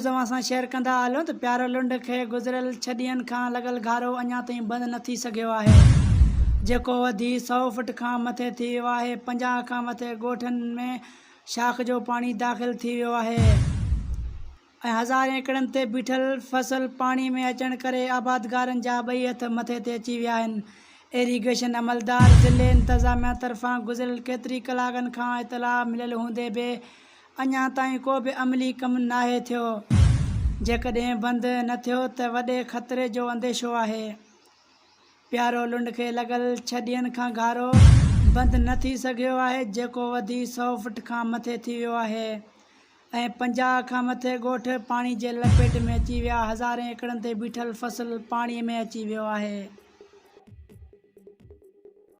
News اوهان سان share ڪندا هلون ته پيارو لنڊ کي گذريل ڇهه ڏينهن کان لڳل گهارو اڃا تائين بند نه ٿي سگهيو آهي جيڪو وڌي سئو فٽ کان مٿي ٿي ويو آهي 50 کان مٿي ڳوٺن ۾ شاخ جو پاڻي داخل ٿي ويو آهي ۽ هزارين ايڪڙن تي بيٺل فصل پاڻي ۾ اچڻ ڪري آبادگارن جا ٻئي هٿ مٿي تي اچي ويا آهن ايريگيشن عملدار ضلعي انتظاميا طرفان گذريل ڪيتري ڪلاڪن کان اطلاع مليل هوندي به اڃا تائين ڪو به عملي ڪم ناهي ٿيو، جيڪڏهن بند نه ٿيو ته وڏي خطري جو انديشو آهي. پيارو لنڊ کي لڳل ڇهه ڏينهن کان گهارو بند نه ٿي سگهيو آهي، جيڪو وڌي سئو فٽ کان مٿي ٿي ويو آهي ۽ 50 کان مٿي ڳوٺ پاڻي جي لپيٽ ۾ اچي ويا، هزارين ايڪڙن تي بيٺل فصل پاڻي ۾ اچي ويو آهي.